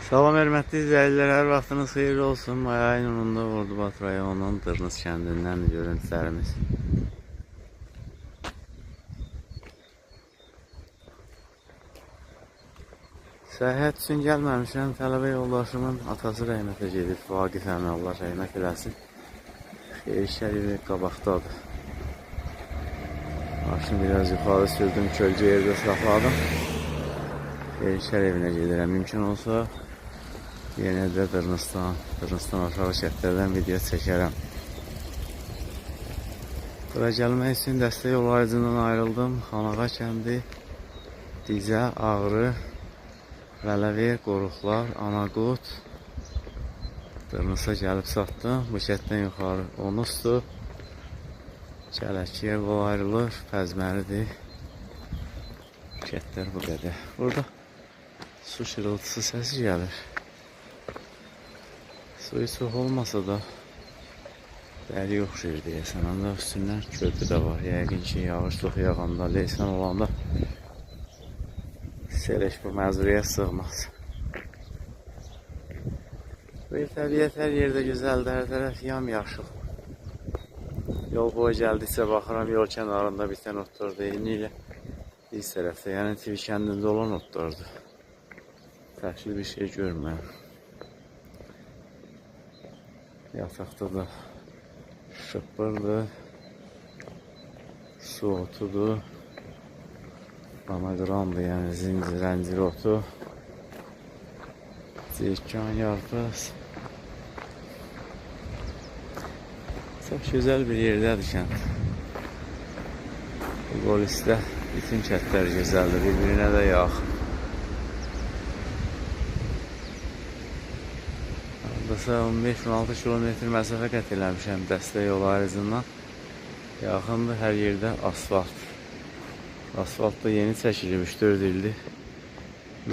Salam hörmətli izləyicilər, hər vaxtınız xeyirli olsun. May ayının 10-da Ordubad rayonunun Dırnız kəndindən görüntülərimiz. Səyahət üçün gəlməmişəm. Tələbə yoldaşımın atası rəhmətə gedib. Vaqif əmi, Allah rəhmət eləsin. Xeyir şərifi qabaqdadır. Maşını biraz yuxarı sürdüm, kölgə yerdə saxladım. Xeyir evinə gedirəm. Mümkün olsa yenə də Dırnızdan aşağı kəndlərdən video çəkərəm. Bura gəlmək üçün dəstə yol ayrıcından ayrıldım. Xanağa kəndi, Dizə, Ağrı, Vələver, Qoruxlar, Anaqut, Dırnıza gəlib çatdım. Bu kənddən yuxarı Onusdur. Cələkiyə yol ayrılır, Fəzməlidir. Kəndlər bu qədər. Burada su şırıltısı səsi gəlir. Suyu çox olmasa da dəri oxşayır deyəsən. Ancaq üstündən körpü də var. Yəqin ki, yağış çox yağanda, leysan olanda seleş bu məzuriyə sığmaz. Bu təbiət hər yerdə gözəldir, hər tərəf yamyaşıl. Yol boyu gəldikcə baxıram, yol kənarında bitən otlardır. Eyni ilə biz tərəfdə, yəni Tivi kəndində olan otlardır. Fərqli bir şey görmürəm. Yataqda da şıppırdır, su otudur, danaqırandır, yəni zincir otu, ceykan, yarpız. Çox gözəl bir yerdədir kənd. Bu Qolisdə bütün kəndlər gözəldir, bir-birinə də yaxın. Hardasa 15-16 kilometr məsafə qət eləmişəm dəstə yol ayrıcından. Yaxındır, hər yerdə asfalt. Asfalt da yeni çəkilib, 3-4 ildir.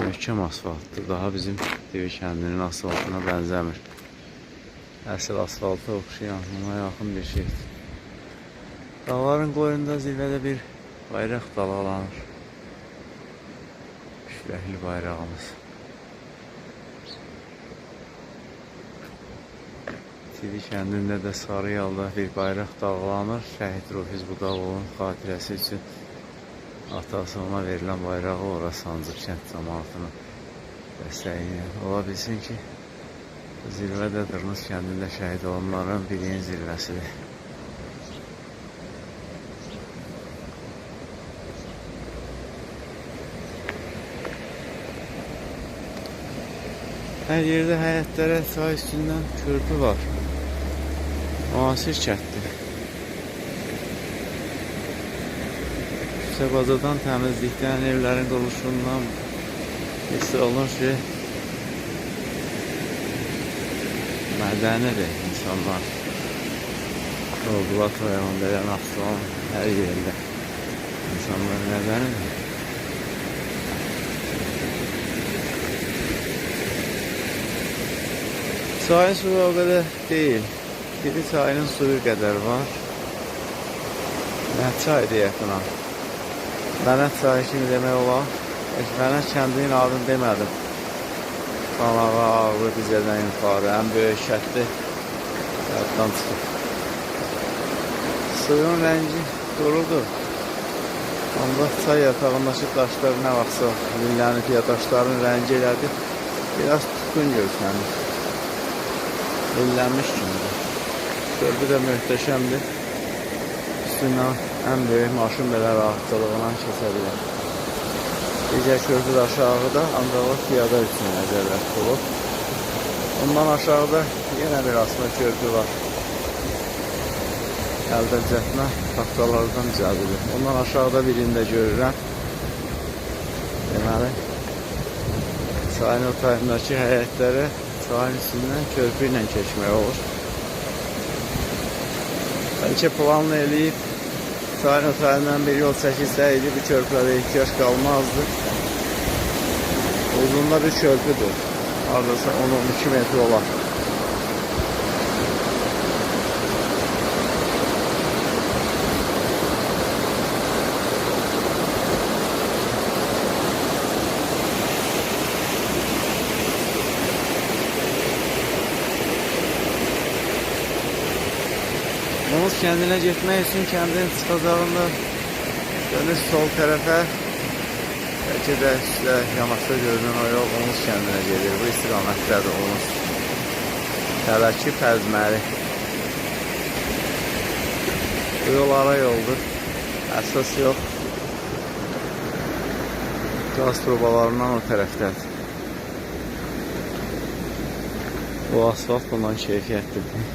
Möhkəm asfaltdır. Daha bizim Tivi kəndinin asfaltına bənzəmir. Əsl asfalta oxşayan, ona yaxın bir şeydir. Dağların qoyunda zirvədə bir bayraq dalğalanır. Küləkli bayrağımız. Tivi kəndində də Sarıyalda bir bayraq dalğalanır. Şəhid Rufiz Budaqovun xatirəsi üçün atası ona verilən bayrağı ora sancıb kənd cəmaatının dəstəyi ilə. Ola bilsin ki, zirvə də Dırnız kəndində şəhid olanların birinin zirvəsidir. Hər yerdə həyətlərə çay üstündən körpü var. Müasir kənddir. Küçə bacadan, təmizlikdən, evlərin quruluşundan hiss olunur ki, mədənidir insanlar. Ordubad rayonunda, elə Naxçıvan hər yerində insanlar mədənidir. Çayın suyu o qədər deyil. Tivi çayının suyu qədər var. Nə çay deyək buna? Vənət çayı kimi demək olar. Vənət kəndinin adını demədim. Xanağa, Ağrı, Dizədən yuxarı ən böyük kənddir. Yaddan çıxıb. Suyun rəngi durudur. Ancaq çay yatağındakı daşlar nə vaxtsa lillənib ya daşların rəngi elədi. Biraz tutqun görsənir. Lillənmiş kimidir. Körpü də möhtəşəmdir. Üstündən ən böyük maşın belə rahatçılığına keçə bilər. Digər körpü də aşağıda, ancaq o piyada üçün nəzərdə tutulub. Ondan aşağıda yenə bir asma körpü var. Əldə cətmə taxtalardan düzəldilir. Ondan aşağıda birini də görürəm. Deməli, çayın o tayındakı həyətlərə çayın üstündən körpü ilə keçmək olur. Bəlkə planla eləyib çayın o tayından bir yol çəkilsəydi bu körpülərə ehtiyac qalmazdı. Uzunda bir körpüdür. Hardasa 10-12 metr olar. Onuz kəndinə getmək üçün kəndin çıxacağında dönür sol tərəfə. Bəlkə də üstə yamaçda görünən o yol Onuz kəndinə gedir. Bu istiqamətdədir Onuz. Tələki Pəzməri. Bu yol ara yoldur. Əsas yox. Qaz trubalarından o tərəfdədir. Bu asfalt bundan keyfiyyətlidir.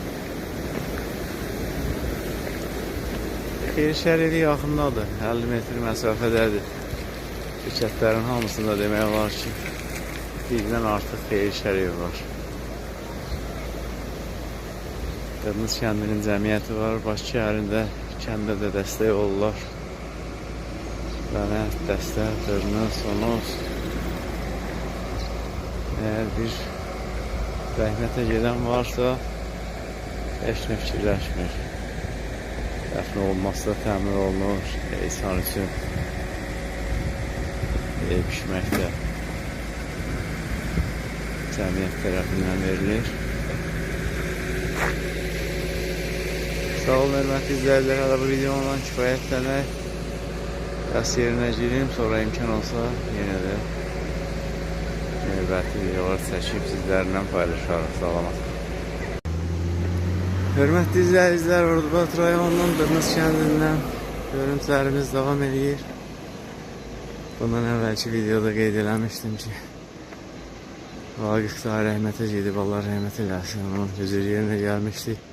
Xeyir şəridi yaxındadır. 50 metr məsafədədir. Şirkətlərin hamısında demək olar ki, birdən artıq xeyir şərifi var. Dırnız kəndinin cəmiyyəti var. Bakı şəhərində, kəndə də dəstək olurlar. Lənət, dəstə, Dırnız, Onuz. Əgər bir rəhmətə gedən varsa, heç nə fikirləşmir. Dəfn olunmazsa təmir olunur, insan üçün bişmək də cəmiyyət tərəfindən verilir. Sağ olun, hörmətli izləyicilər, hələ bu videondan kifayətlənək. Dərs yerinə girim, sonra imkan olsa yenə də növbəti videolar çəkib sizlərlə paylaşarıq. Salamat. Hörmətli izləyicilər, Ordubad rayonunun Dırnız kəndindən görüntülərimiz davam edir. Bundan əvvəlki videoda qeyd eləmişdim ki, Vaqif daha rəhmətə gedib, Allah rəhmət eləsin. Onun hüzur yerinə gəlmişdik.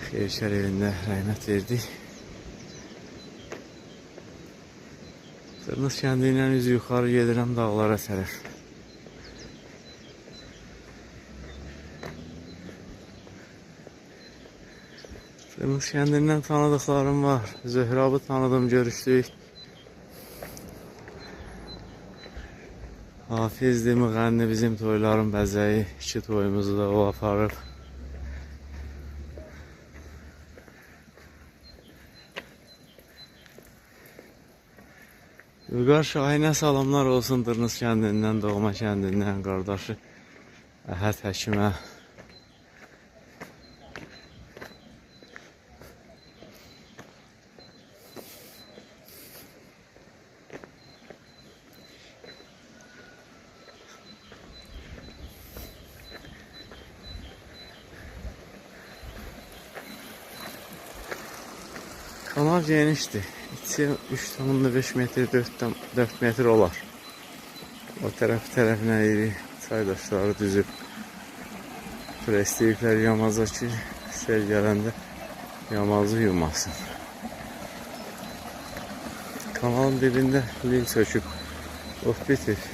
Xeyirşər evində rəhmət verdik. Dırnız kəndi ilə üzü yuxarı gedirəm dağlara tərəf. Dırnız kəndindən tanıdıqlarım var. Zöhrabı tanıdım, görüşdük. Hafizdir, müğənni, bizim toyların bəzəyi. İki toyumuzu da o aparıb. Vüqar Şahinə salamlar olsun Dırnız kəndindən, doğma kəndindən, qardaşı Əhəd Həkimə. Kanal genişdir. İçi 3,5 metr, 4 metr olar. O tərəf tərəfinə iri çaydaşları düzüb presləyiblər yamaza ki, sel gələndə yamazı yumasın. Kanalın dibində lil söküb, ot bitib.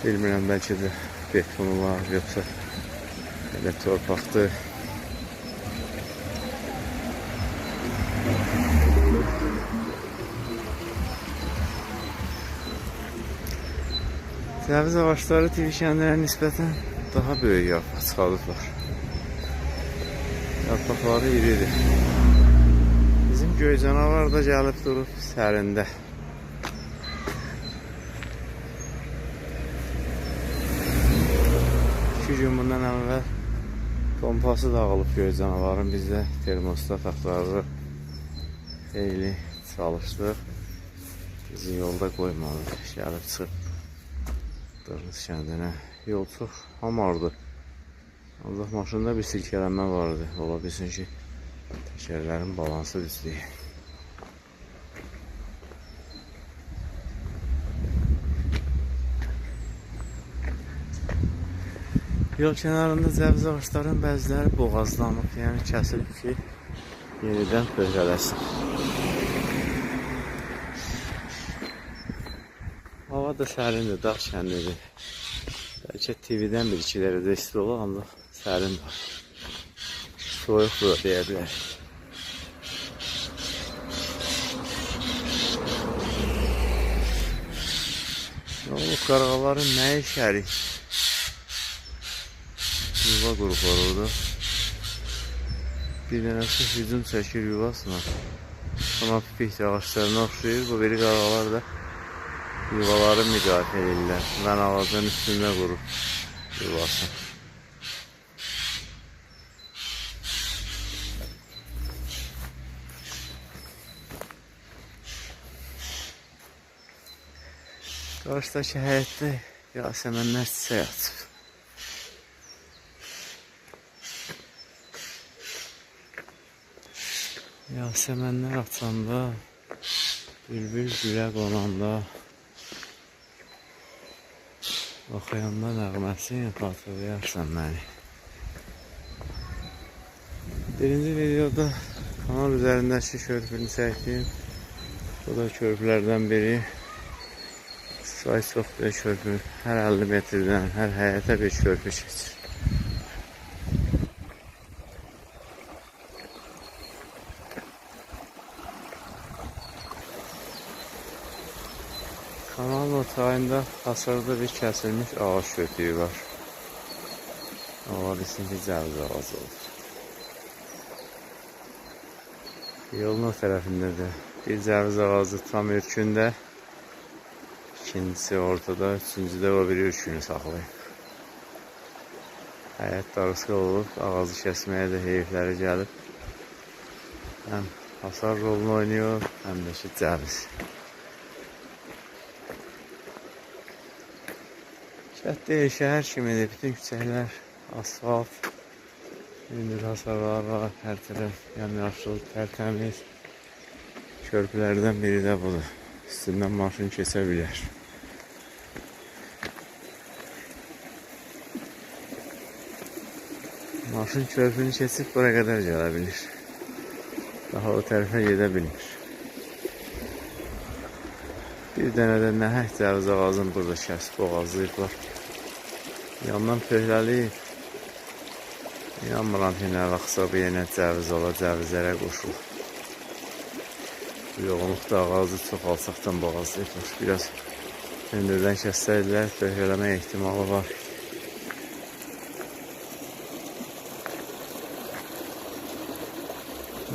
Bilmirəm, bəlkə də betonu var, yoxsa elə torpaqdır. Ceviz ağaçları TV kəndlərə nisbətən daha böyük yarpaq çıxardıblar. Yarpaqları iridir. Bizim göy canavar da gəlib durub sərində. İki gün bundan əvvəl pompası dağılıb göy canavarın. Biz də termostat axtarırıq. Xeyli çalışdıq. Bizi yolda qoymadı. Gəlib çıxıb Dırnız kəndinə. Yol çox hamardı. Ancaq maşında bir silkələnmə vardı. Ola bilsin ki, təkərlərin balansı düz deyil. Yol kənarında cəviz ağaçların bəziləri boğazlanıb, yəni kəsilib ki, yenidən pöhrələsin. Hava da sərindir, dağ kəndidir. Bəlkə TV-dən bir-iki dərəcə isti olur, ancaq sərindir. Soyuq bura deyə bilərik. Nə olub, qarğaların nə işərik? Yuva qurublar orada. Bir dənəsi hücum çəkir yuvasına. Buna pipik ağaçlarına oxşayır. Bu biri qarğalar da yuvaları müdafiə edirlər. Mən ağacın üstündə qurub yuvasını. Qarşıdakı həyətdə yasəmənlər çiçək açıb. Yasəmənlər açanda, bülbül gülə qonanda, oxuyanda nəğməsini xatırlayarsan məni. Birinci videoda kanal üzərindəki körpünü çəkdim. Bu da körpülərdən biri. Say çox bir körpü. Hər 50 metrdən, hər həyətə bir körpü keçir. Kanalın o tayında hasarda bir kəsilmiş ağac kötüyü var. Ola bilsin ki, cəviz ağacı olur. Yolun o tərəfində də bir cəviz ağacı tam ürkündə, ikincisi ortada, üçüncü də o biri ürkünü saxlayıb. Həyət darısqal olub, ağacı kəsməyə də heyifləri gəlib. Həm hasar rolunu oynayır, həm də ki cəviz. Kənd deyil, şəhər kimidir, bütün küçələr asfalt, hündür hasarlar var, hər tərəf yamyaşıl, tərtəmiz. Körpülərdən biri də budur. Üstündən maşın keçə bilər. Maşın körpünü keçib bura qədər gələ bilir. Daha o tərəfə gedə bilmir. Bir dənə də nəhəng cəviz ağacını burada kəsib boğazlayıblar. Yandan pöhrəliyib. İnanmıram ki, nə vaxtsa bu yenə cəviz ola, cəvizlərə qoşulur. Yoğunluqda ağacı çox alçaqdan boğazlayıblar. Biraz hündürdən kəssəydilər, pöhrələmə ehtimalı var.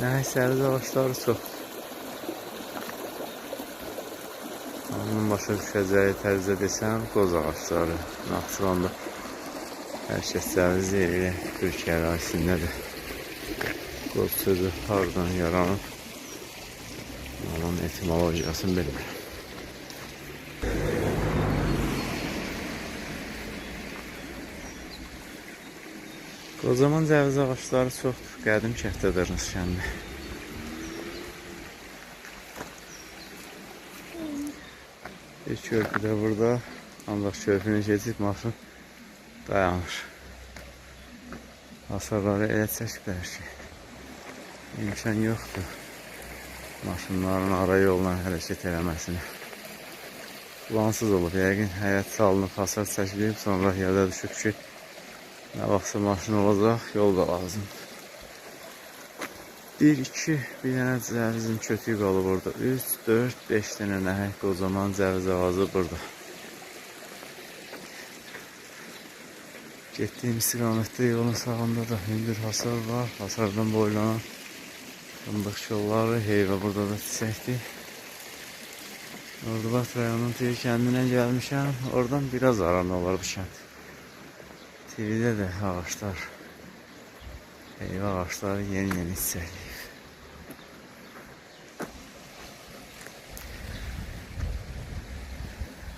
Nəhəng cəviz ağacları çoxdur. Onun başa düşəcəyi tərzdə desəm, qoz ağacları. Naxçıvanda hər kəs cəviz deyir, elə Türkiyə ərazisində də qoz sözü hardan yaranıb, onun etimologiyasını bilmirəm. Qocaman cəviz ağacları çoxdur, qədim kənddə Dırnız kəndi. Bir körpü də burada, ancaq körpünü keçib maşın dayanır. Hasarları elə çəkiblər ki, imkan yoxdur maşınların ara yolla hərəkət eləməsinə. Plansız olub, yəqin həyət salınıb, hasar çəkilib, sonra yada düşüb ki, nə vaxtsa maşın olacaq, yol da lazımdır. 1, 2, bir dənə cəvizin kötüyü qalıb orada. 3, 4, 5 dənə nəhəng qocaman cəviz ağacı burada. Getdiyim istiqamətdə yolun sağında da hündür hasar var. Hasardan boylanan fındıq kolları, heyva burada da çiçəkdir. Ordubad rayonunun Tivi kəndinə gəlmişəm. Oradan biraz aran olar bu kənd. Tividə də ağaçlar, heyva ağaçları yeni-yeni çiçəkləyib.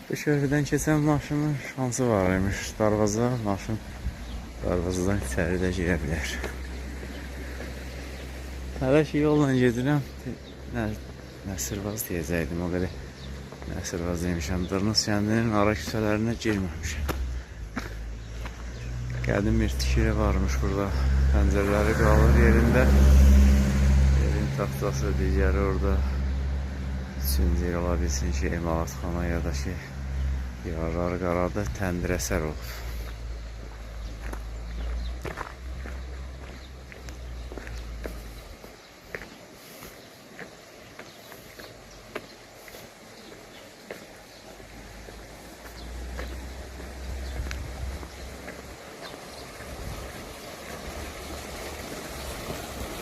Bu körpüdən keçən maşının şansı var imiş. Darvaza, maşın darvazadan içəri də girə bilər. Hələ ki yolla gedirəm, Nəsirvaz deyəcəkdim, o qədər Nəsirvaz demişəm. Dırnız kəndinin ara küçələrinə girməmişəm. Qədim bir tikili varmış burada. Pəncərələri qalır yerində. Yerin taxtası, digəri orada. Üçüncü yer ola bilsin ki, emalatxana ya da ki, divarları qaradı, təndir əsər olub.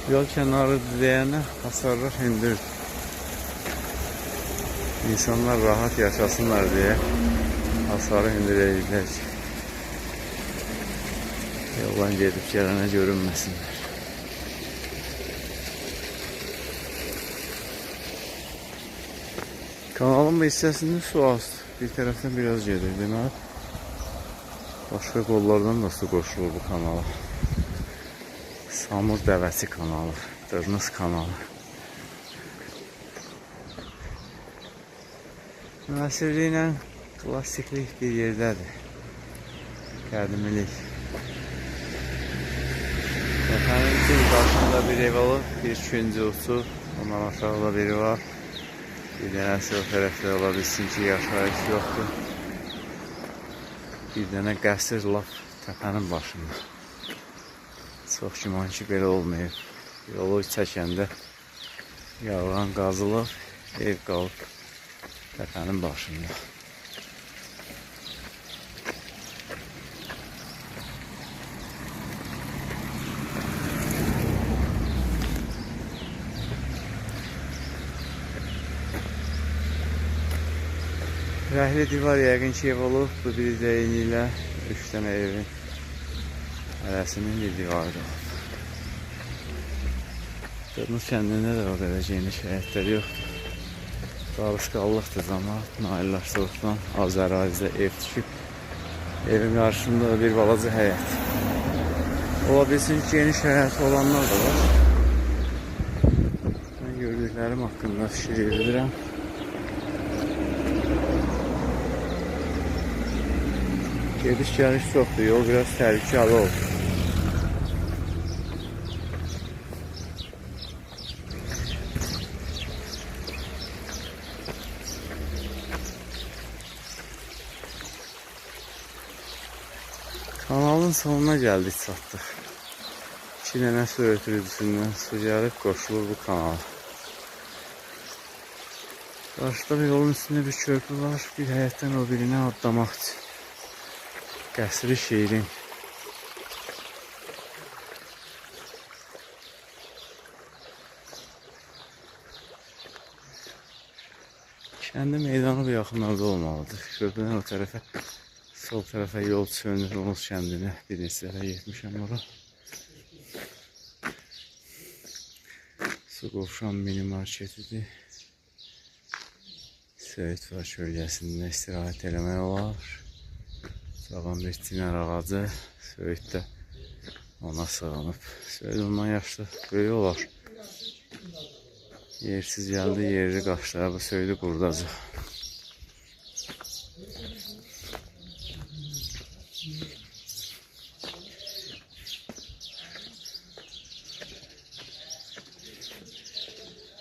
Yol kənarı deyənə hasarlar hündürdür. İnsanlar rahat yaşasınlar deyə hasarı hündür ediblər ki, yoldan gedib gələnə görünməsinlər. Kanalın bu hissəsində su azdır. Bir tərəfdən biraz gedir, deməli. Başqa qollardan da su qoşulur bu kanala. Samur Dəvəsi kanalı, Dırnız kanalı. Müasirliklə klassiklik bir yerdədir. Qədimilik. Təpənin bir başında bir ev olub, bir küncü uçub, ondan aşağıda biri var. Bir dənəsi o tərəfdə ola bilsin ki, yaşayış yoxdur. Bir dənə qəsr lap təpənin başında. Çox güman ki, belə olmayıb. Yolu çəkəndə yağran qazılıb, ev qalıb təpənin başında. Rəhli divar yəqin ki ev olub, bu biri də eyni ilə 3 dənə evin hərəsinin bir divarı da olub. Dırnız kəndində də o qədər geniş həyətlər yoxdur. Qarışqallıqdır camaat, naillaşdıqdan az ərazidə ev tikib. Evin qarşısında da bir balaca həyət. Ola bilsin ki, geniş həyəti olanlar da var. Mən gördüklərim haqqında fikir yürüdürəm. Gediş gəliş çoxdur, yol biraz təhlükəli olur. Kanalın sonuna gəldik, çatdıq. 2 dənə su ötürücüsündən su gəlib qoşulur bu kanala. Qarşıda bir yolun üstündə bir körpü var, bir həyətdən o birinə atlamaq üçün. Qəsri Şirin. Kəndin meydanı bu yaxınlarda olmalıdır. Körpüdən o tərəfə, sol tərəfə yol çönür Onuz kəndinə. Bir neçə dəfə getmişəm ora. Su qovşan mini marketidir. Söyüd var kölgəsində istirahət eləmək olar. Sağlam bir çinar ağacı, Söyüd də ona sığınıb. Söyüd ondan yaşlı, böyük olar. Yersiz gəldi, yerli qaçdı. Bu söyüdü qurudacaq.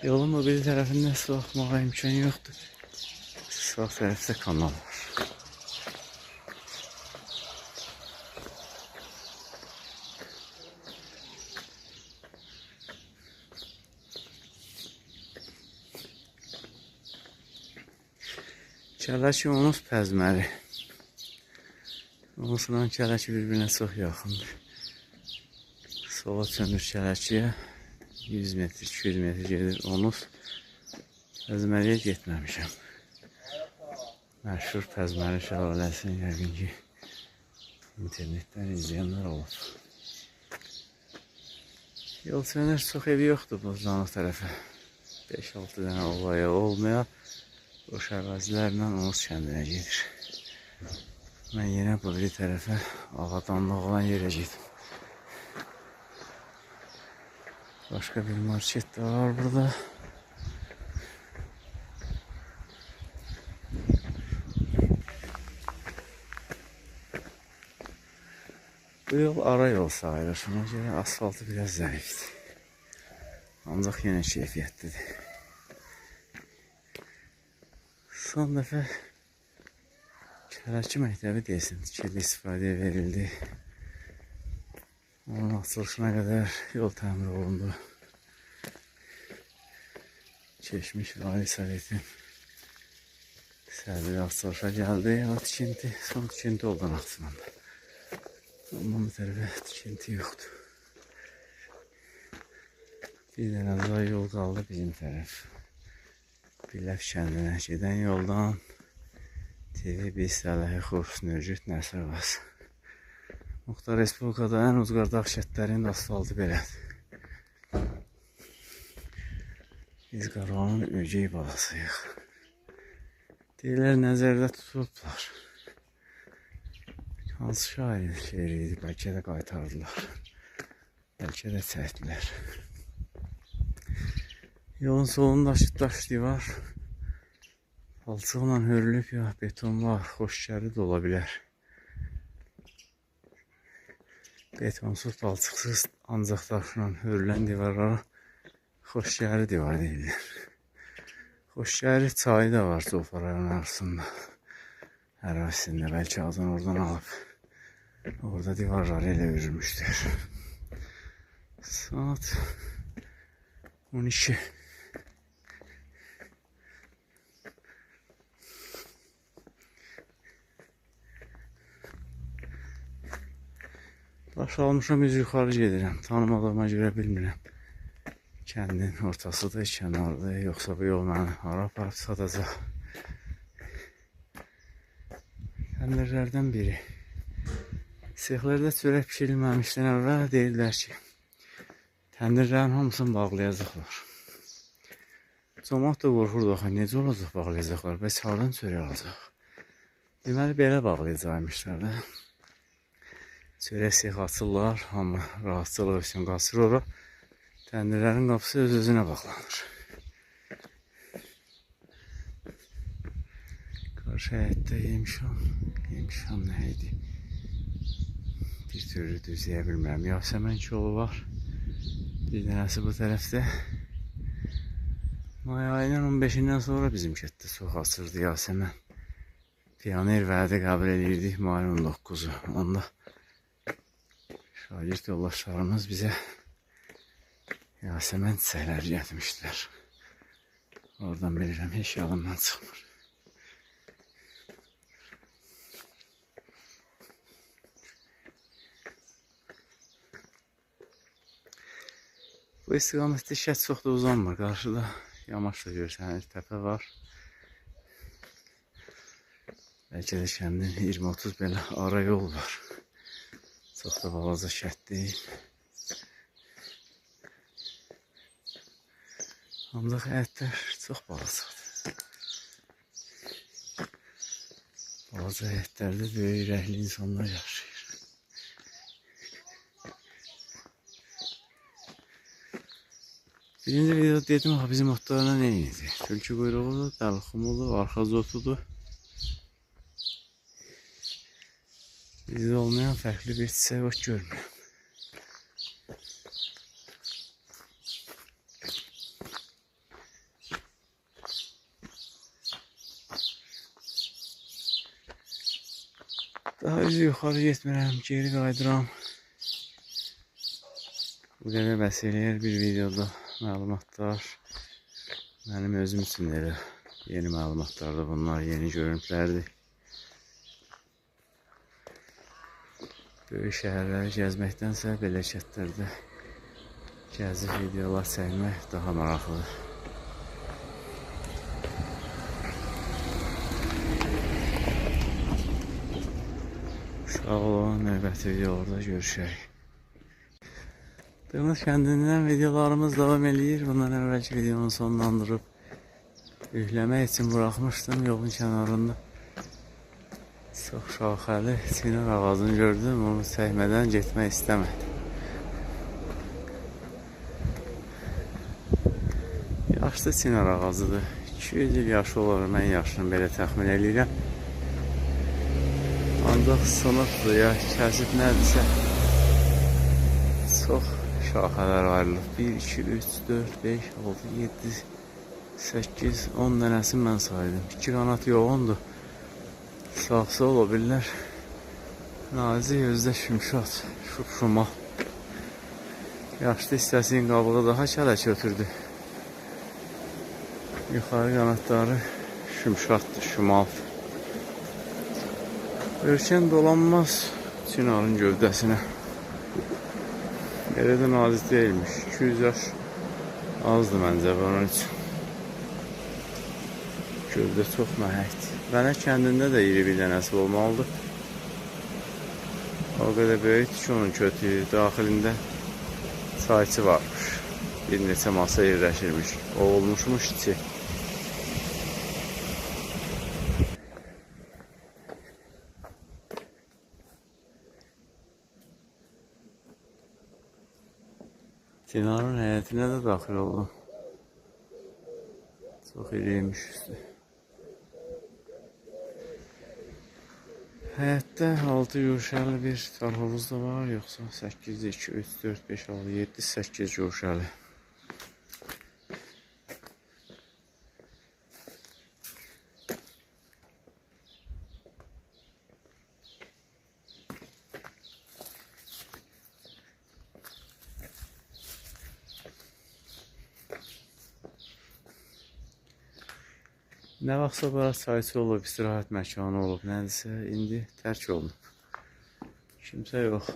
Yolun bu bir tərəfində su axmağa imkan yoxdur. Sağ tərəfdə kanal var. Kələki Onuz Pəzməri. Onuzla Kələki bir-birinə çox yaxındır. Sola çönür Kələkiyə. 100 metr, 200 metr gedir Onuz. Pəzməriyə getməmişəm. Məşhur Pəzməri şəlaləsini yəqin ki internetdən izləyənlər olub. Yol çönür, çox evi yoxdur bu uzanıq tərəfə. 5-6 dənə olaya olmaya. Boş ərazilərlə Onuz kəndinə gedir. Mən yenə bu biri tərəfə, Ağadanlıq olan yerə gedim. Başqa bir market də var burada. Bu yol ara yol sayılır. Ona görə asfaltı biraz zəifdir. Ancaq yenə keyfiyyətlidir. Son dəfə Kələki məktəbi desin, tikili istifadəyə verildi. Onun açılışına qədər yol təmir olundu. Keçmiş Ali Sovetin sədri açılışa gəldi. O tikinti, son tikinti oldu Naxçıvanda. Ondan bu tərəfə tikinti yoxdur. Bir dənə daha yol qaldı bizim tərəf. Biləv kəndinə gedən yoldan TV1 Sələhi Xurs Nürgüt Nəsirvaz. Muxtar Respublikada ən uzqar dağ kəndlərinin asfaltı belədir. Biz Qaroğanın ögey balasıyıq. Deyirlər, nəzərdə tutublar. Hansı şairin şeiri idi, bəlkə də qaytardılar. Bəlkə də çəkdilər. Yolun solunda daş divar. Palçıqla hörülüb ya beton var, xoşgəri də ola bilər. Betonsuz, palçıqsız ancaq daşla hörülən divarlara xoşgəri divar deyirlər. Xoşgəri çayı da var Cofa rayonu arasında. Ərazisində bəlkə azan oradan alıb. Orada divarları elə örülmüşdür. Saat 12. Daş almışam, üz yuxarı gedirəm. Tanımadığıma görə bilmirəm. Kəndin ortasıdır, kənardır, yoxsa bu yol məni hara aparıb satacaq. Təndirlərdən biri. Sexlərdə çörək pişirilməmişdən əvvəl deyirlər ki, təndirlərin hamısını bağlayacaqlar. Camaat da qorxurdu, axı, necə olacaq bağlayacaqlar, bəs hardan çörək alacaq? Deməli, belə bağlayacaqmışlar da. Çörək sex açırlar, hamı rahatçılıq üçün qaçır ora. Təndirlərin qapısı öz-özünə bağlanır. Qarşı həyətdə yemişam. Yemişam nə idi? Bir türlü düz deyə bilmirəm. Yasəmən kolu var. Bir dənəsi bu tərəfdə. May ayının 15-dən sonra bizim kətdə çox açırdı Yasəmən. Pioner vədi qəbul edirdik mayın 19-u. Onda şagird yoldaşlarımız bizə Yasəmən çiçəkləri gətirmişdilər. Oradan bilirəm, heç yadımdan çıxmır. Bu istiqamətdə şəhər çox da uzanmır. Qarşıda yamaçla görsənir, təpə var. Bəlkə də kəndin 20-30 belə ara yol var. Çox da balaca şəhər deyil. Ancaq həyətlər çox balacadır. Balaca həyətlərdə böyük ürəkli insanlar yaşayır. Birinci videoda dedim, axı bizim otlarına nə idi? Tülkü quyruğudur, dəlxumudur, arxaz otudur. Bizdə olmayan fərqli bir çiçək ot görmürəm. Daha üzü yuxarı getmirəm, geri qayıdıram. Bu qədər bəs eləyir bir videoda məlumatlar. Mənim özüm üçün elə yeni məlumatlardır bunlar, yeni görüntülərdir. Böyük şəhərləri gəzməkdənsə belə kəndlərdə gəzib videolar çəkmək daha maraqlıdır. Sağ olun, növbəti videolarda görüşək. Dığnıq kəndindən videolarımız davam eləyir. Bundan əvvəlki videonun sonlandırıb yükləmək üçün buraxmışdım yolun kənarında. Çox şaxəli çinar ağacını gördüm, onu çəkmədən getmək istəmədim. Yaşlı çinar ağacıdır. 200 il yaşı olar, mən yaşını belə təxmin eləyirəm. Ancaq sınıfdır ya, kəsib nədirsə. Çox şaxələr ayrılıb. 1, 2, 3, 4, 5, 6, 7, 8, 10 dənəsini mən saydım. 2 qanat yoğundur. Sağ-sol o bilirlər. Nazik, özdə şümşat, şupşumal. Yaşlı hissəsinin qabığı daha kələk ötürdü. Yuxarı qanatları şümşatdır, şumal. Örkən dolanmaz çinarın gövdəsinə. Elə də nazik deyilmiş. 200 yaş azdır məncə bunun üçün. Gövdə çox məhəkdir. Vənə kəndində də iri bir dənəsi olmalıdır. O qədər böyükdür ki, onun kötüyü daxilində çayçı varmış. Bir neçə masa yerləşirmiş. Ovulmuşmuş içi. Dinarın həyətinə də daxil oldum. Çox iriymiş üstü. Həyətdə 6 guşəli bir tar hovuz da var, yoxsa 8, 2, 3, 4, 5, 6, 7, 8 guşəli. Nə vaxtsa bura çayçı olub, istirahət məkanı olub, nədirsə indi tərk olunub. Kimsə yox.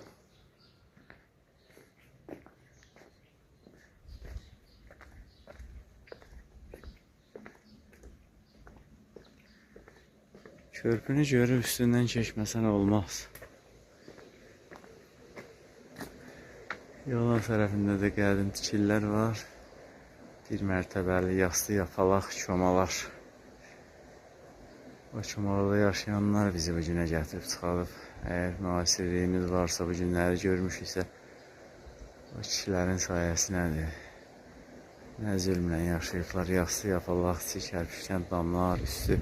Körpünü görüb üstündən keçməsən olmaz. Yolun tərəfində də qədim tikililər var. Bir mərtəbəli yaslı yapalaq komalar. O komalarda yaşayanlar bizi bu günə gətirib çıxarıb. Əgər müasirliyimiz varsa, bu günləri görmüşüksə, o kişilərin sayəsinədir. Nə zülmlə yaşayıblar, yaslı yapalaq, kərpişdən damlar, üstü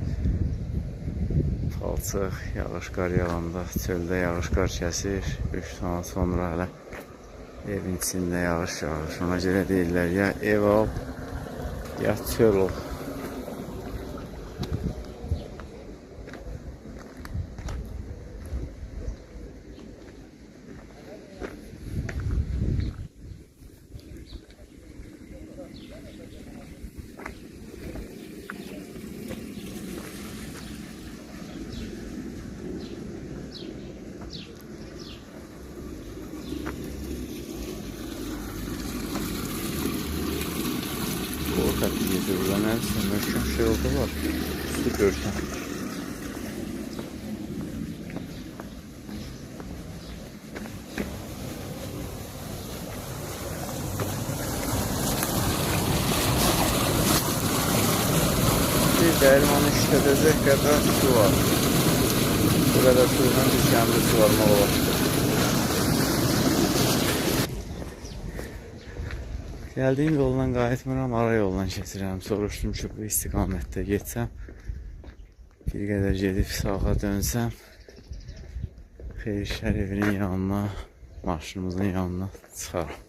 palçıq, yağış qar yağanda çöldə yağış qar kəsir. 3 saat sonra hələ evin içində yağış yağır. Ona görə deyirlər, ya ev al, ya çöl ol. Burada nəsə möhkəm şey oldu var. Su görsən. Bir dəyirmanı işlədəcək qədər su var. Bu qədər suyla bir kəndi suvarmaq olar. Gəldiyim yoldan qayıtmıram, ara yoldan keçirəm. Soruşdum ki, bu istiqamətdə getsəm, bir qədər gedib sağa dönsəm, Xeyir İşlər evinin yanına, maşınımızın yanına çıxaram.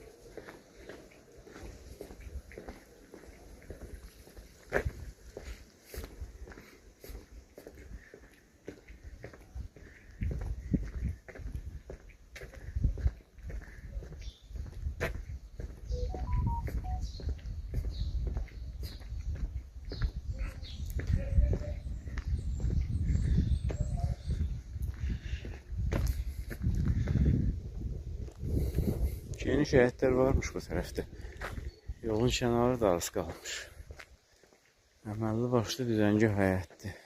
Geniş həyətlər varmış bu tərəfdə. Yolun kənarı da az qalmış. Əməlli başlı düzəngah həyətdir.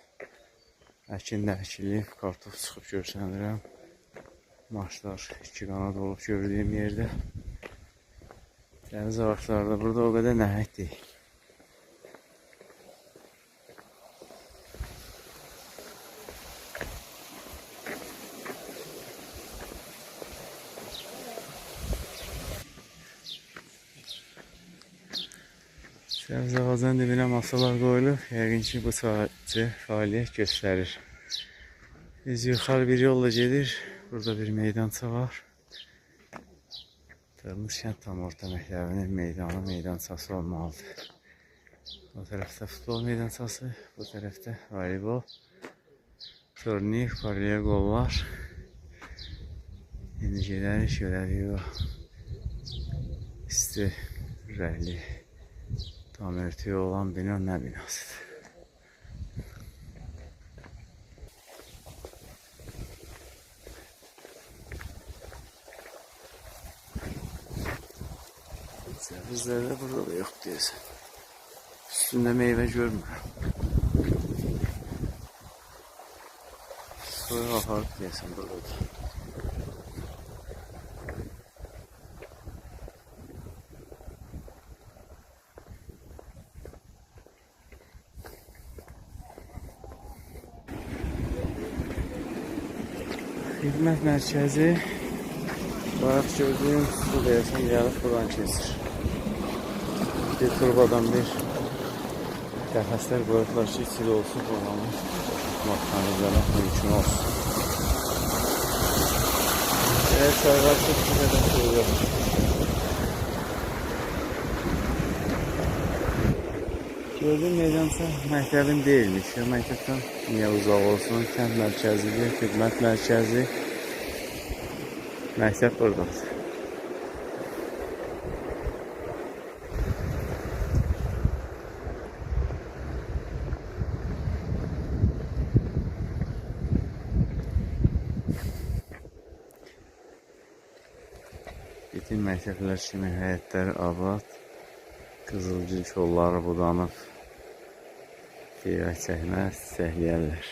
Əkin də əkilib, kartof çıxıb görsənirəm. Maşlar iki qanad olub gördüyüm yerdə. Dəniz ağacları da burada o qədər nəhəng deyil. Səbz ağacının dibinə masalar qoyulub, yəqin ki bu çayçı fəaliyyət göstərir. Biz yuxarı bir yolla gedir, burada bir meydança var. Dırnız kənd tam orta məktəbinin meydanı, meydançası olmalıdır. O tərəfdə futbol meydançası, bu tərəfdə voleybol, turnik, paralel qollar. İndi gedərik, görərik o isti rəngli tam örtüyü olan bina nə binasıdır? Cəvizlər də burada da yox deyəsən. Üstündə meyvə görmürəm. Soyuq aparıb deyəsən burada da. Xidmət mərkəzi, bayaq gördüyüm su deyəsən gəlib buradan keçir. Bir turbadan bir qəfəslər qoyublar ki, içi olsun, oranı boşaltmaq, təmizləmək mümkün olsun. Eğer çay varsa bir qədər suyu yox. Gördüyüm meydansa məktəbin deyilmiş. Məktəbdən niyə uzaq olsun? Kənd mərkəzidir, xidmət mərkəzi. Məktəb buradadır. Bütün məktəblər kimi həyətləri abad, qızılgül kolları budanıb, seyirək çəkməz, çiçəkləyərlər.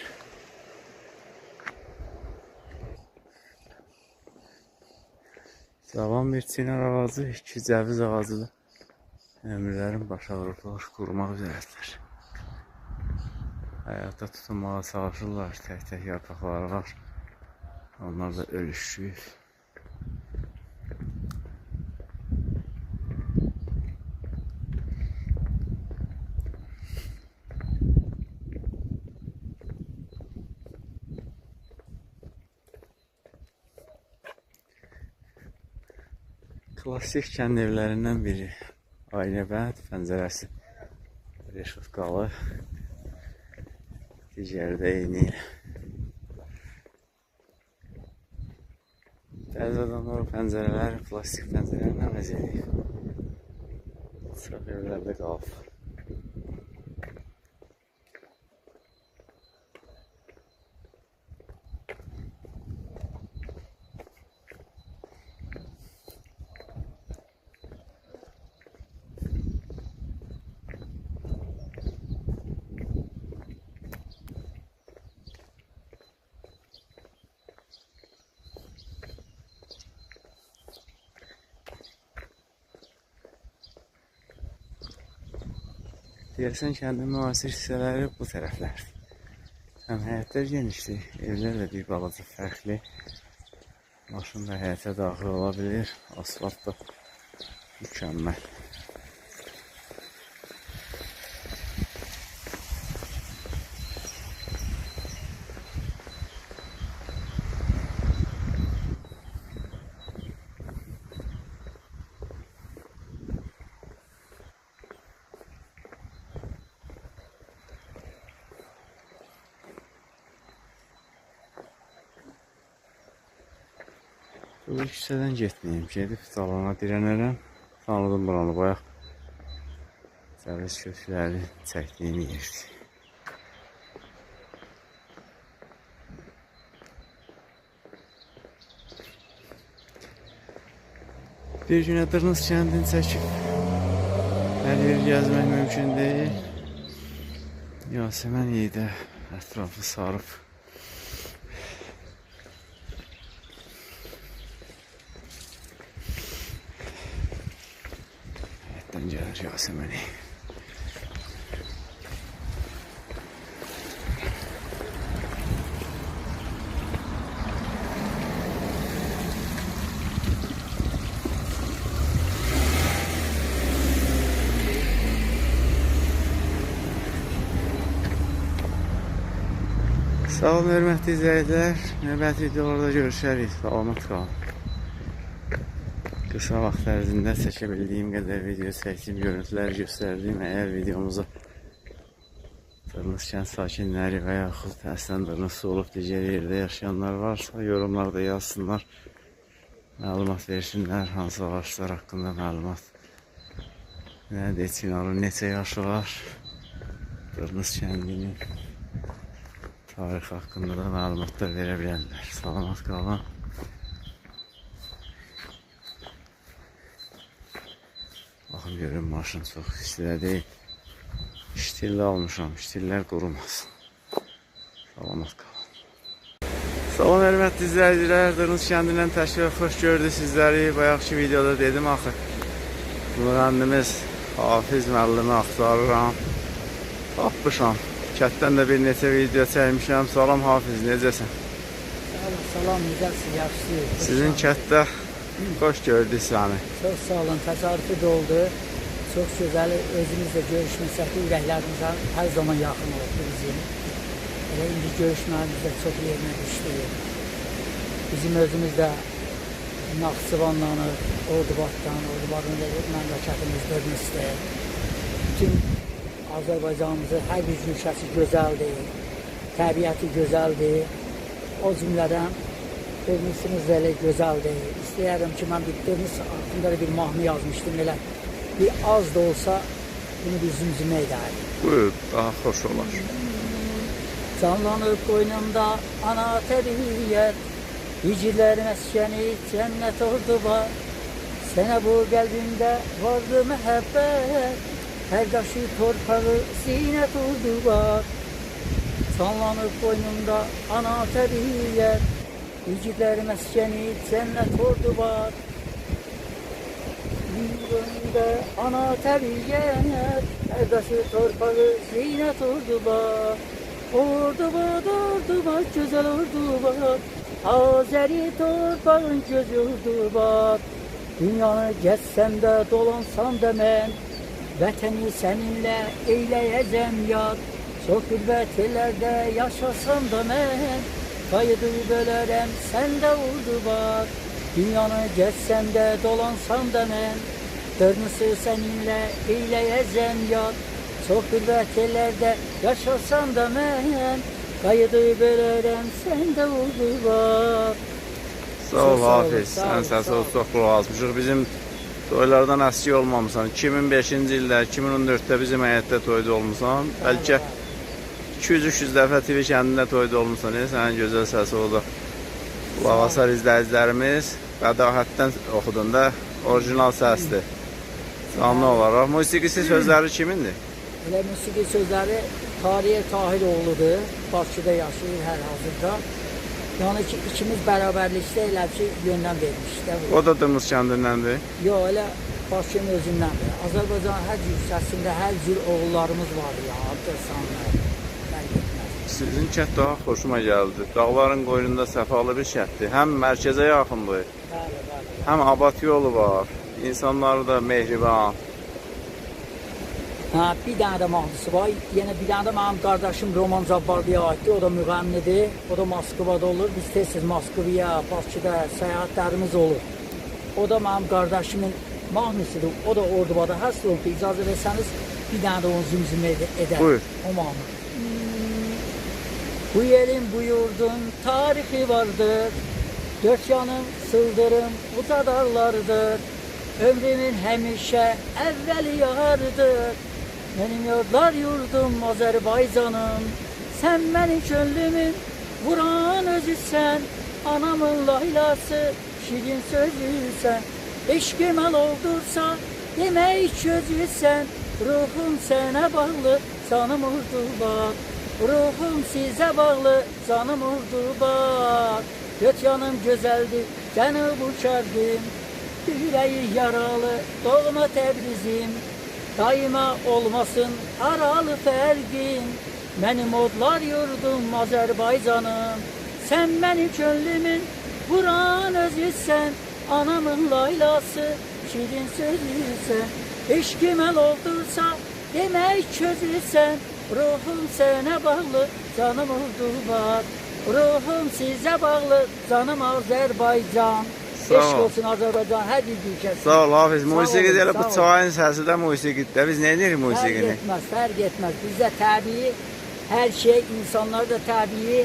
Cavan bir çinar ağacı, iki cəviz ağacı da ömürlərin başa vurublar, qurumaq üzrədirlər. Həyata tutunmağa çalışırlar, tək-tək yarpaqları var, onlar da ölüşüb. Klasik kənd evlərindən biri. Aynəbənd, pəncərəsi reşutqalı, digəri də eyni ilə. Bəzi adamlar o pəncərələri plastik pəncərələrlə əvəz edir. Çox evlərdə qalıb. Deyəsən kəndin müasir hissələri bu tərəflərdir. Həm həyətlər genişdir, evlər də bir balaca fərqli. Maşın da həyətə daxil ola bilir, asfalt da mükəmməl. Bu küçədən getməyim, gedib dalana dirənərəm. Tanıdım buranı, bayaq cəviz kökləri çəkdiyim yerdir. Bir günə Dırnız kəndini çəkib hər yer gəzmək mümkün deyil. Yasəmən iyi də ətrafı sarıb. Gəlir Yasəməni. Sağ olun, hörmətli izləyicilər. Növbəti videolarda görüşərik. Salamat qalın. Qısa vaxt ərzində çəkə bildiyim qədər video çəkdim, görüntülər göstərdim. Əgər videomuza Dırnız kənd sakinləri və yaxud əslən Dırnızda olub digər yerdə yaşayanlar varsa, yorumlarda yazsınlar, məlumat versinlər, hansı ağaclar haqqında məlumat. Nədir, Çinarın neçə yaşı var, Dırnız kəndinin tarixi haqqında da məlumatlar verə bilərlər. Salamat qalın. Baxın görün, maşın çox istidə deyil. İştilli almışam, iştillər qurumasın. Salamat qalın. Salam hörmətli izləyicilər, Dırnız kəndindən təşrif xoş gördük sizləri. Bayaqki videoda dedim axı, müğənnimiz Hafiz müəllimi axtarıram. Tapmışam. Kətdən də bir neçə video çəkmişəm. Salam Hafiz, necəsən? Sağ olun, salam, necəsin, yaxşısınız? Sizin kətdə xoş gördük səni. Çox sağ olun, təsadüfi də oldu. Çox gözəl, özümüzlə görüşməsək də ürəklərimiz hər zaman yaxın oldu bizim. Elə indi görüşməyimiz də çox yerinə düşdü. Bizim özümüz də Naxçıvandan, Ordubaddan, Ordubadın məmləkətimiz Dörnüsdür. Bütün Azərbaycanımızın hər bir güşəsi gözəldir, təbiəti gözəldir. O cümlədən Dörnüsümüz də elə gözəldir. İstəyərdim ki, mən bir Dörnüs haqqında da bir mahnı yazmışdım elə. Bir az da olsa bunu bir zümzümə edərdim. Buyur, daha xoş olar. Canlanıb qoynumda ana təbiət, İgidlər məskəni cənnət Ordubad. Sənə bu qəlbimdə vardı məhəbbət, hər daşı torpağı zinət Ordubad. Canlanıb qoynumda ana təbiət, İgidlər məskəni cənnət Ordubad. Yüreğimdə ana təbiət, hər daşı torpağı zinət Ordubad. Ordubad, Ordubad, gözəl Ordubad, Azəri torpağın gözü Ordubad. Dünyanı gəzsəm də, dolansam da mən, vətəni səninlə eyləyəcəm yad. Çox qürbət ellərdə yaşasam da mən, qayıdıb ölərəm səndə Ordubad. Dünyanı gəzsəm də, dolansam da mən, Dörnüsü səninlə eyləyəcəm yad. Çox qürbət ellərdə yaşasam da mən, qayıdıb ölərəm səndə Ordubad. Sağ ol Hafiz, sən səsi çox qulaq asmışıq. Bizim toylardan əski olmamışsan. 2005-ci ildə, 2014-də bizim həyətdə toyda olmusan. Bəlkə 200-300 dəfə TV kəndində toyda olmusan. Sənin gözəl səsi o da qulaq asar izləyicilərimiz. Bədahətdən oxudun da, orijinal səsdir. Canlı olaraq. Musiqisi sözləri kimindir? Elə musiqi sözləri Tariyə Tahiroğludur. Bakıda yaşayır hər hazırda. Yəni ki, ikimiz bərabərlikdə elə ki, yöndən vermişdik. O da Dırmız kəndindəndir? Yox, elə Bakının özündəndir. Azərbaycanın hər cür hər cür oğullarımız var ya, adlı-sanlı. Fərq etməz. Sizin kənd daha xoşuma gəldi. Dağların qoynunda səfalı bir kənddir. Həm mərkəzə yaxındır, Bəli, bəli. həm abad yolu var. İnsanları da mehriban. Hə, bir dənə də mahnısı var. Yenə bir dənə də mənim qardaşım Roman Cabbarlıya aiddir. O da müğənnidir. O da Moskvada olur. Biz tez-tez Moskvaya, Bakıda səyahətlərimiz olur. O da mənim qardaşımın mahnısıdır. O da Ordubada həsr olub. İcazə versəniz bir dənə də onu zümzümə edər. Buyur. O mahnı. Bu yerin, bu yurdun tarihi vardır. Dört yanım sıldırım uca dağlardır. Ömrümün həmişə əvvəli yarıdır. Benim yurtlar yurdum Azərbaycanım. Sən mənim könlümün vuran özüsən. Anamın laylası, şirin sözüsən. Eşqim oldursa demək közüsən. Ruhum sənə bağlı, canım Ordubad. Ruhum sizə bağlı, canım Ordubad. Dört yanım gözəldir, cənub şərqim. Ürəyi yaralı, doğma Təbrizim. Daima olmasın aralı fərqim. Mənim odlar yurdum Azərbaycanım. Sən mənim könlümün vuran özüsən. Anamın laylası, şirin sözüsən. Eşqim əl oldursa demək közüsən. Ruhum sənə bağlı, canım Ordubad. Ruhum sizə bağlı, canım Azərbaycan. Eşq olsun Azərbaycan, hər bir ülkəsi. Sağ ol Hafiz. Musiqi elə bu çayın səsi də musiqidir. Biz nə edirik musiqini? Fərq etməz, fərq etməz. Bizdə təbii, hər şey, insanlar da təbii.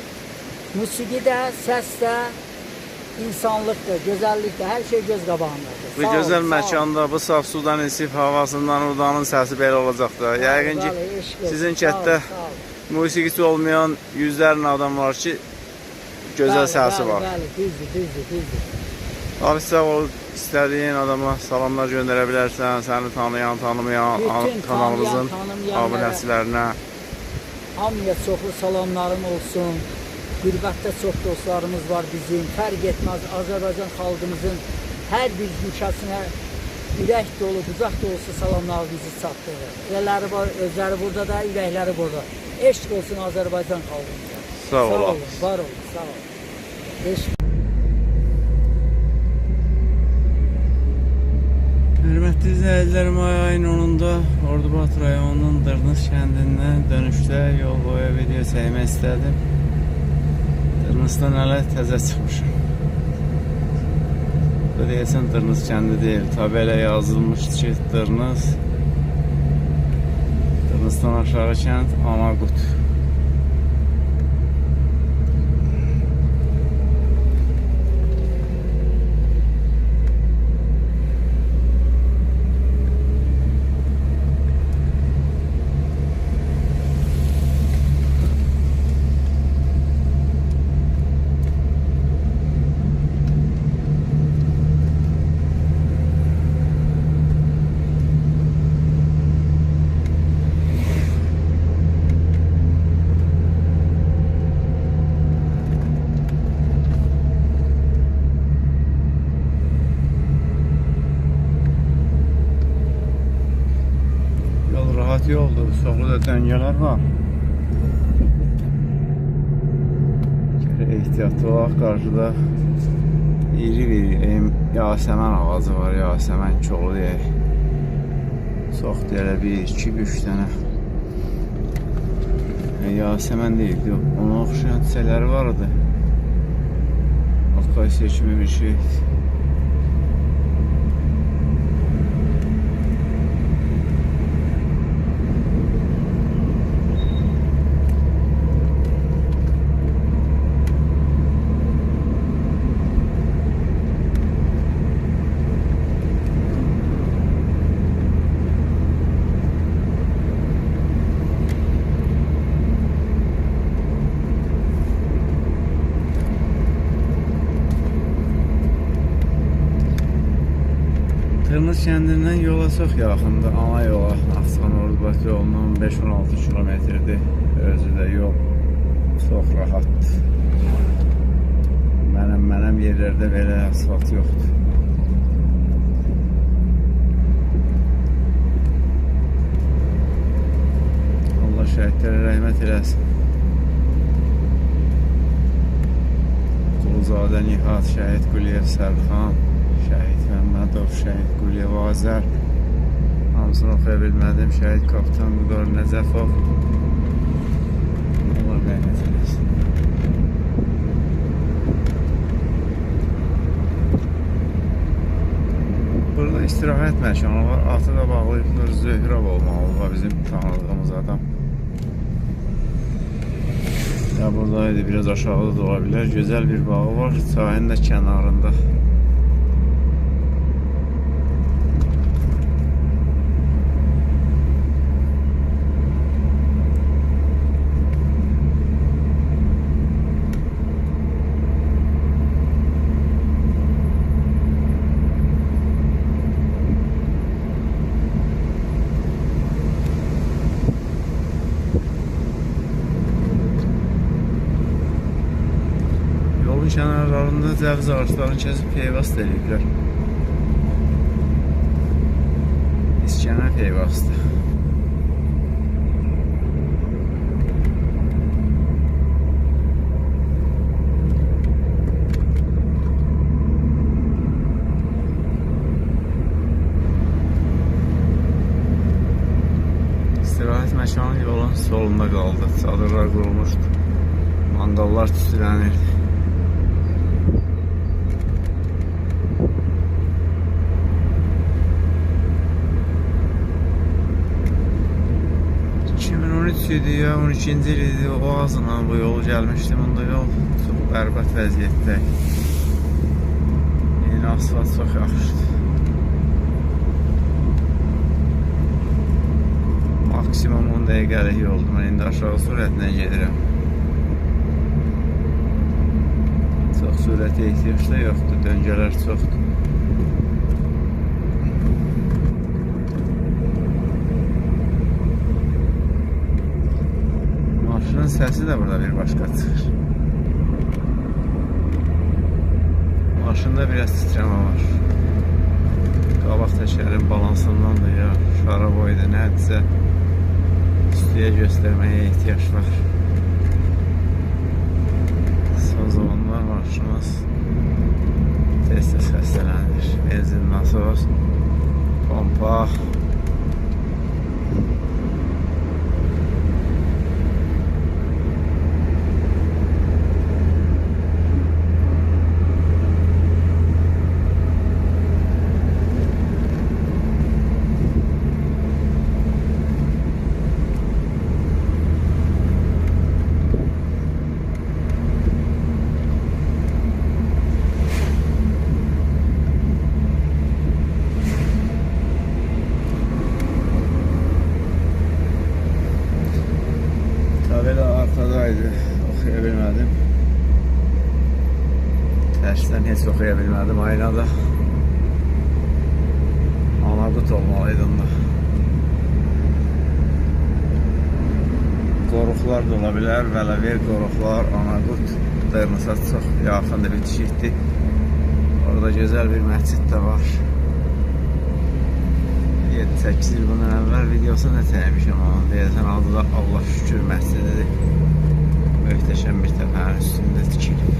Musiqi də, səs də, insanlıqdır, gözəllikdir. Hər şey göz qabağındadır. Bu gözəl məkanda, bu saf sudan isif havasından urdanın səsi belə olacaq da. Yəqin ki, sizin kənddə musiqisi olmayan yüzlərlə adam var ki, gözəl səsi var. Bəli, düzdür, düzdür, düzdür. Abi sağ ol, istədiyin adama salamlar göndərə bilərsən, səni tanıyan, tanımayan, kanalımızın abunəçilərinə. Hamıya çoxlu salamlarım olsun. Qürbətdə çox dostlarımız var bizim. Fərq etməz, Azərbaycan xalqımızın hər bir ülkəsinə ürək dolu, qucaq dolusu salamlarımızı çatdırır. Elələri var, özləri burada da, ürəkləri burada. Eşq olsun Azərbaycan xalqımıza. Sağ olun, var olun, sağ olun. Eşq. Hörmətli İzləyicilər, may ayının 10-unda Ordubad rayonunun Dırnız kəndindən dönüşdə yol boyu video çəkmək istədim. Dırnızdan hələ təzə çıxmışam. Bu deyəsən Dırnız kəndi deyil. Tabela yazılmışdı ki, Dırnız. Dırnızdan aşağı kənd Anaqut. Yoldur, çoxlu da döngələr var. Gərək ehtiyatlı olaq, qarşıda iri bir yasəmən ağacı var, yasəmən kolu deyək. Çoxdur elə 1, 2, 3 dənə. Yasəmən deyildi, ona oxşayan çiçəkləri var idi. Akasiya kimi bir şey. Dırnız kəndindən yola çox yaxındır, ana yola, Naxçıvan Ordubad yolundan 5-16 kilometrdir. Özü də yol çox rahatdır. Mənəm yerlərdə belə asfalt yoxdur. Allah şəhidlərə rəhmət eləsin. Quluzadə Nihat, Şəhid Quliyev Sərxan, Şəhid Məmmədov, Şəhid Quliyev Azər, hamısını oxuya bilmədim. Şəhid Kapitan Vüqar Nəcəfov. Allah rəhmət eləsin. Burada istirahət məkanı var. Atı da bağlayıblar. Zöhrab olmalı var bizim tanıdığımız adam. Ya buradaydı, biraz aşağıda da ola bilər. Gözəl bir bağı var. Çayın da kənarında. Kənarlarında cəviz ağaclarını kəsib peyvast eləyiblər. İskənə peyvastı. İstirahət məkanı yolun solunda qaldı. Çadırlar qurulmuşdu. Mangallar tüstülənirdi. Idi ya, 12-ci il idi, o azından bu yolu gəlmişdim. Onda yol çox bərbad vəziyyətdə. Yeni asfalt çox yaxşıdır. Maksimum 10 dəqiqəlik yoldur. Mən indi aşağı sürətlə gedirəm. Çox sürətə ehtiyac da yoxdur, döngələr çoxdur. Maşının səsi də burada bir başqa çıxır. Maşında biraz titrəmə var. Qabaq təkərin balansından da ya şaraboydu, nədirsə üstüyə göstərməyə ehtiyac var. Son zamanlar maşınımız tez-tez xəstələnir. Benzin, nasos, pompa. Günəşdən heç oxuya bilmədim aynada. Anaqut olmalıydı onda. Qoruqlar da ola bilər, Vələver qoruqlar, Anaqut Dırnısa çox yaxındır, bitişikdir. Orada gözəl bir məscid də var. 7-8 il bundan əvvəl videosunu da çəkmişəm onun. Deyəsən adı da Allah şükür məscididir. Möhtəşəm bir təpənin üstündə tikilib.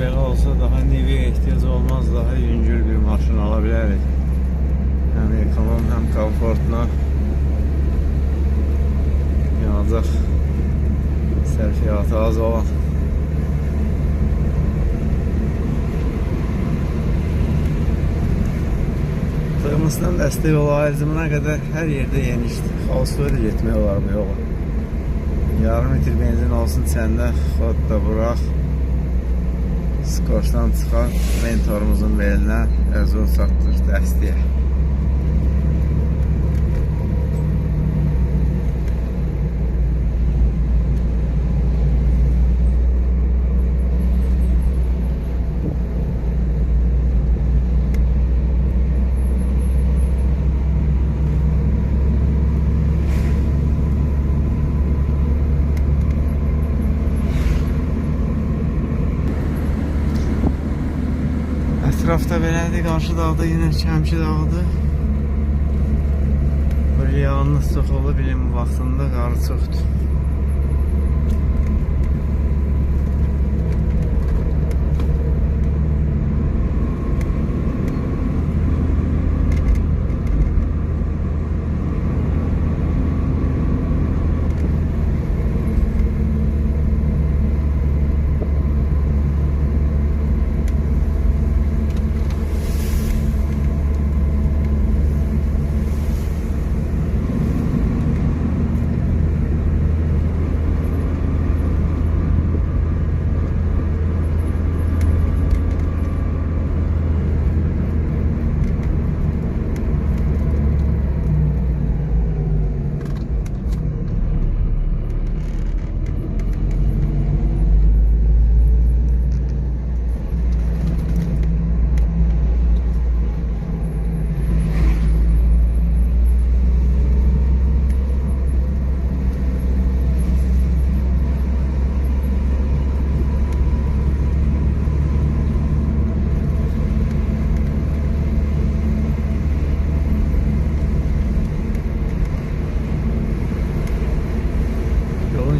Belə olsa daha Nivi'ye ehtiyac olmaz, daha yüngül bir maşın ala bilərik. Həm ekonom, həm komfortlu. Yanacaq sərfiyyatı az olan. Tığmısdan dəstək yolu ayrıcımına qədər hər yerdə yenişdir. Xalsoya da getmək olar bu yola. Yarım litr benzin olsun səndə, xod da bıraq. Skoçdan çıxan mentorumuzun belinə özü çatdır dəstəyə. Ətrafda belədir, qarşı dağda yenə Kəmki dağıdır. Böyle yağınlıq çox olub, bilin bu vaxtında qarı çoxdur.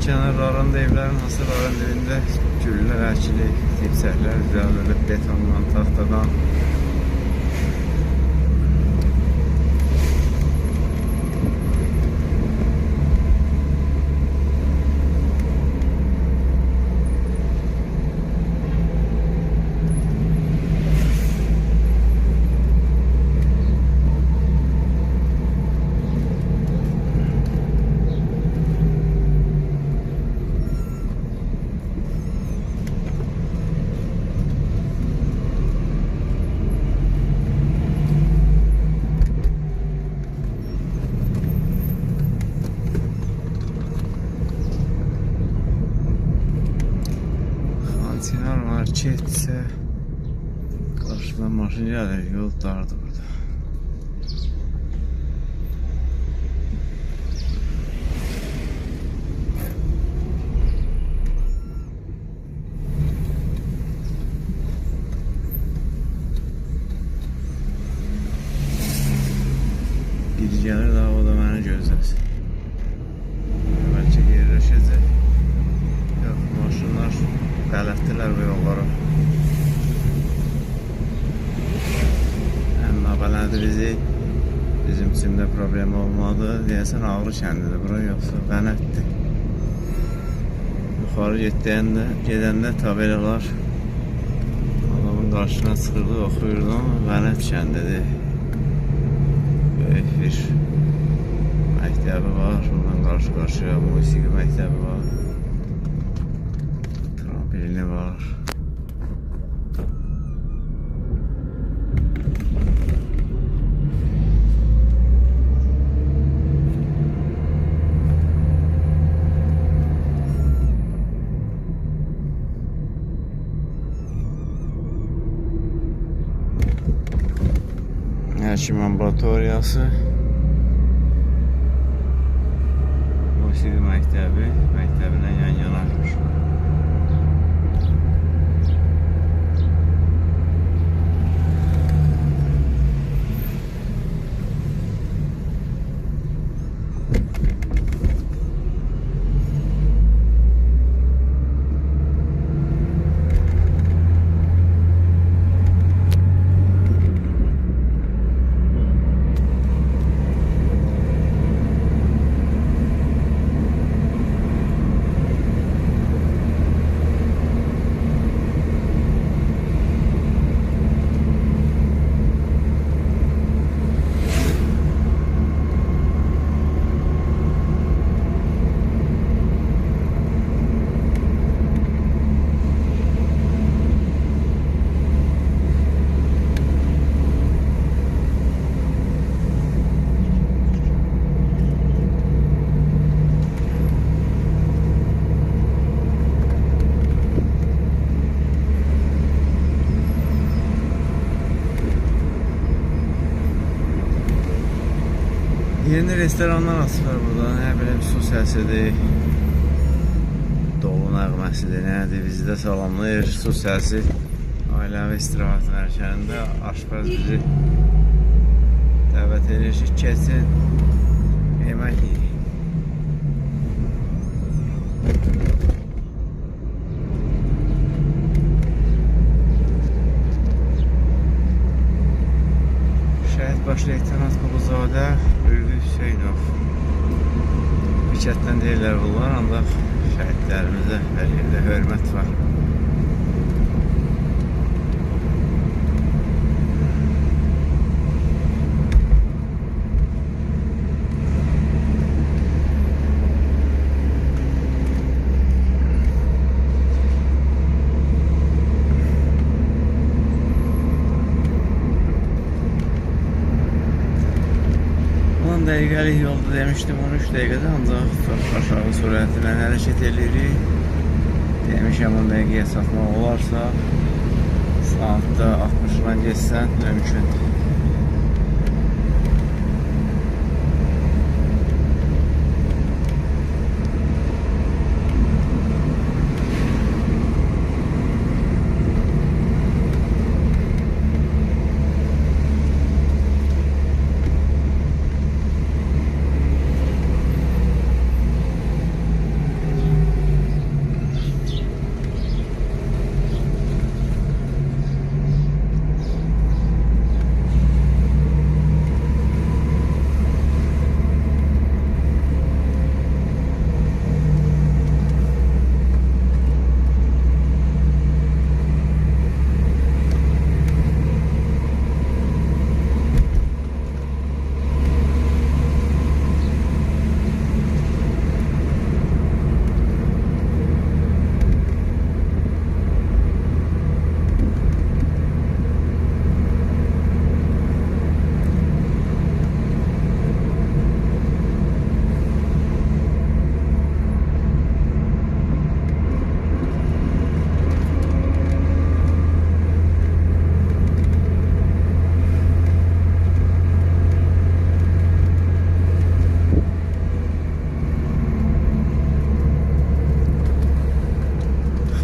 Kənarlarında evlərin hasarların dibində güllər əkilib, tipsəklər düzəldilib betondan, taxtadan. Çinar marketsə qarşıdan maşın gəlir, yol dardır burada. Biri gəlir daha o da məni gözləsin. Bəlkə yerləşəcək. Yox, maşınlar bələtdilər bu yollara. Həm nabələdi bizi. Bizim üçün də problem olmadı. Deyəsən Ağrı kəndidir bura, yoxsa Vənətdir. Yuxarı gedəndə tabelalar Asfaltın qarşısına çıxırdı, oxuyurdum. Vələt kəndidir. Böyük bir məktəbi var. Bundan qarşı-qarşıya musiqi məktəbi var. Tramplini var. Həkim ambulatoriyası, musiqi məktəbi, məktəbinə yan-yana. Yeni restoranlar açıblar burada. Nə bilim, su səsidir, dolu nəğməsidir, nədir, bizi də salamlayır. Su səsi ailəvi istirahət mərkəzində aşpaz bizi dəvət edir ki, keçin, yemək yiyin. Şəhid baş leytenant Quluzadə Ülvi Hüseynov. Pikətdən deyirlər bunlar, ancaq şəhidlərimizə hər yerdə hörmət var. Dəqiqəlik yolda demişdim, 13 dəqiqədə, ancaq çox aşağı sürətlə hərəkət edirik. Demişəm, 10 dəqiqəyə çatmaq olarsa, saatda 60-dan geçsən mümkündür.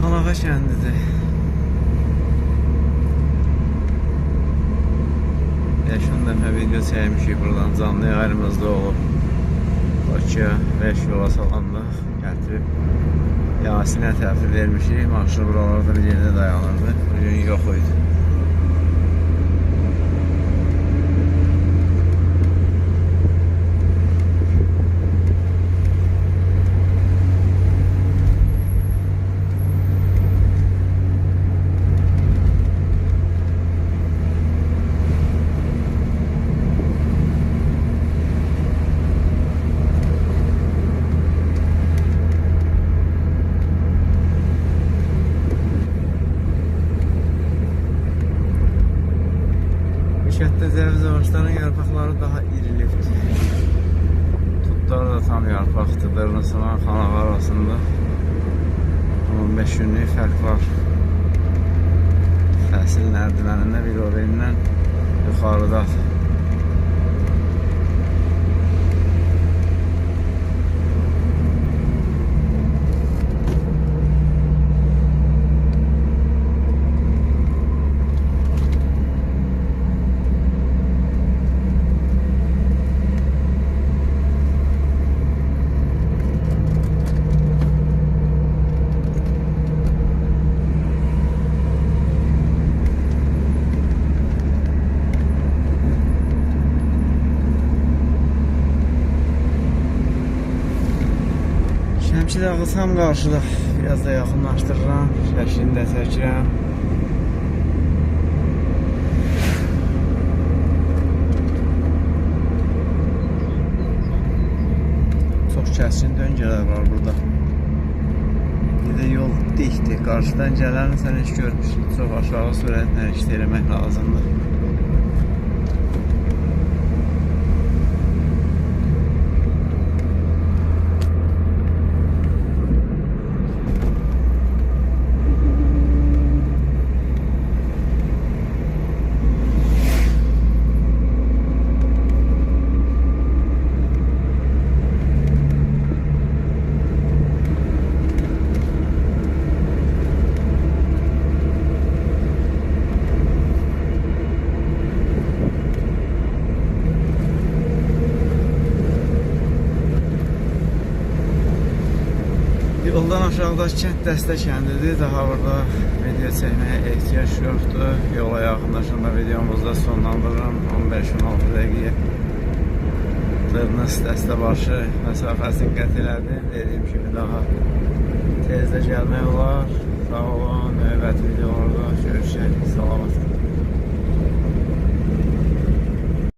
Xanağa kəndidir. 5-10 dəfə video çəkmişik buradan, canlı ayrımızda olub. Bakıya 5 yola salandıq, gətirib Yasinə təhvil vermişik. Maşını buralarda bir yerdə dayanırdı, bugün yox idi. Kənddə cəviz ağaclarının yarpaqları daha irilibdir. Tutlar da tam yarpaqdır. Dırnısına, Xanağa arasında 15 günlük fərq var. Fəsil nərdivənində bir o birindən yuxarıdadır. Şəmkir dağı tam qarşıda. Biraz da yaxınlaşdırıram. Şəklini də çəkirəm. Çox kəskin döngələr var burada. Bir də yol dikdir. Qarşıdan gələni sən heç görmüşsün. Çox aşağı sürətlə hərəkət eləmək lazımdır. Yoldan aşağıda kənd Dəstə kəndidir. Daha burada video çəkməyə ehtiyac yoxdur. Yola yaxınlaşanda videomuzu da sonlandırıram. 15-16 dəqiqəyə Dırnıs Dəstəbaşı məsafəsini qət elədim. Dediyim kimi daha tez də gəlmək olar. Sağ olun. Növbəti videolarda görüşək. Salamat.